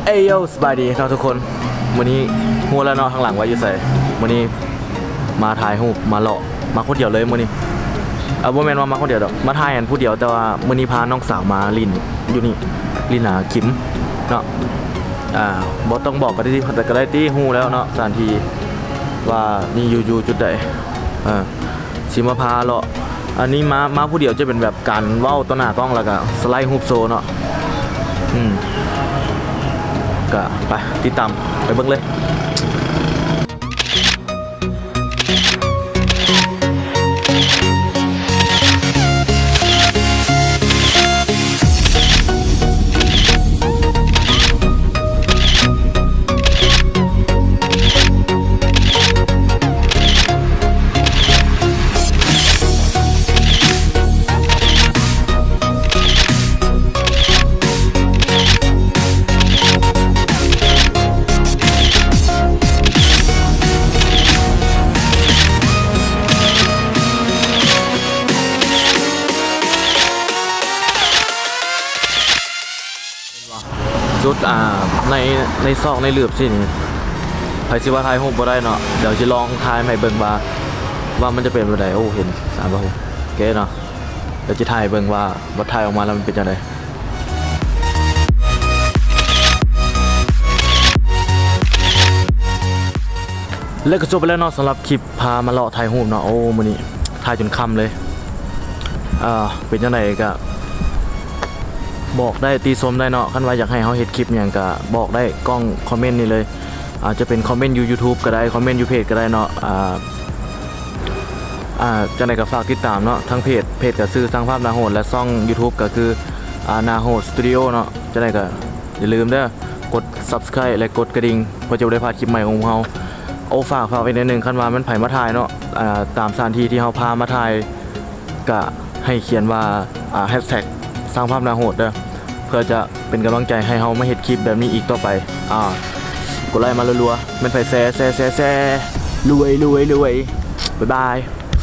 ເອໂຢ ສະບາຍດີເນາະທຸກຄົນ. ມື້ນີ້ຮູ້ແລ້ວເນາະ ທາງຫຼັງວ່າຢູ່ໃສ. ມື້ນີ້ມາຖ່າຍຮູບ ມາເລາະ ມາຄົນດຽວເລີຍມື້ນີ້. ເອີ ບໍ່ແມ່ນວ່າມາຄົນດຽວດອກ ມາຖ່າຍອັນຜູ້ດຽວ, ແຕ່ວ່າມື້ນີ້ພານ້ອງສາວມາຫຼິ້ນຢູ່ນີ້ ຫຼິ້ນ ອ່າ ຄິມເນາະ. ອ່າ ບໍ່ຕ້ອງບອກກໍໄດ້ຕິ ແຕ່ກໍໄດ້ຕິ ຮູ້ແລ້ວເນາະ ສະຖານທີ່ວ່ານີ້ຢູ່ ຢູ່ຈຸດໃດ. ເອີ ຊິມາພາເລາະ. ອັນນີ້ມາ ມາຜູ້ດຽວຈະເປັນແບບການເວົ້າຕໍ່ໜ້າກ້ອງ ແລ້ວກະສະໄລຮູບໂຊເນາະ. ອືມ ກະໄປຕິດຕາມໄປເບິ່ງເລີຍ. ຈຸດ ອ່າ ໃນ ໃນຊອກໃນຫຼີບຊີ້ນີ້ ໃຜຊິວ່າຖ່າຍຮູບບໍ່ໄດ້ເນາະ. ດຽວຊິລອງຖ່າຍໃຫ້ເບິ່ງວ່າ ວ່າມັນຈະເປັນແບບໃດ. ໂອ້ ເຫັນສາມ ໂອເຄເນາະ. ດຽວຊິຖ່າຍເບິ່ງວ່າ ວ່າຖ່າຍອອກມາແລ້ວມັນເປັນຈັ່ງໃດ. ແລະກໍຈົບໄປແລ້ວເນາະ ສຳລັບຄລິບພາມາເລາະຖ່າຍຮູບເນາະ. ໂອ້ ມື້ນີ້ຖ່າຍຈົນຄ່ຳເລີຍ. ເອີ ເປັນຈັ່ງໃດກໍບອກໄດ້ ຕິຊົມໄດ້ເນາະ. ຄັນວ່າຢາກໃຫ້ເຮົາເຮັດຄລິບຫຍັງກໍບອກໄດ້ ກ້ອງຄອມເມັນນີ້ເລີຍ. ອາດຈະເປັນຄອມເມັນຢູ່ຢູທູບກໍໄດ້ ຄອມເມັນຢູ່ເພຈກໍໄດ້ເນາະ. ອາ ອ່າ ຈັ່ງໃດກໍຝາກຕິດຕາມເນາະ ທັງເພຈ ເພຈກໍຊື່ຊ່າງພາບໜ້າໂຫດ ແລະ ຊ່ອງຢູທູບກໍຄື ອ່າ ໜ້າໂຫດສະຕູດິໂອເນາະ. ຈັ່ງໃດກໍຢ່າລືມເດີ ກົດຊັບສະໄຄຣບ໌ ແລະ ກົດກະດິ່ງ ເພື່ອຈະບໍ່ໄດ້ພາດຄລິບໃໝ່ຂອງພວກເຮົາ. ໂອ້ ຝາກ ຝາກໄວ້ໜ້ອຍໜຶ່ງ ຄັນວ່າມັນໃຜມາຖ່າຍເນາະ ອ່າ ຕາມສະຖານທີ່ທີ່ເຮົາພາມາຖ່າຍ ກະໃຫ້ຂຽນວ່າ ອ່າ ແຮັດແທັກສ້າງພາບໜ້າໂຫດເດີ ເພື່ອຈະເປັນກຳລັງໃຈໃຫ້ເຮົາມາເຮັດຄລິບແບບນີ້ອີກຕໍ່ໄປ. ອ່າ ກົດໄລມາລັວໆ ແມ່ນໃຜແຊ ແຊ ແຊ ແຊ ລວຍ ລວຍ ລວຍ. ບາຍບາຍ.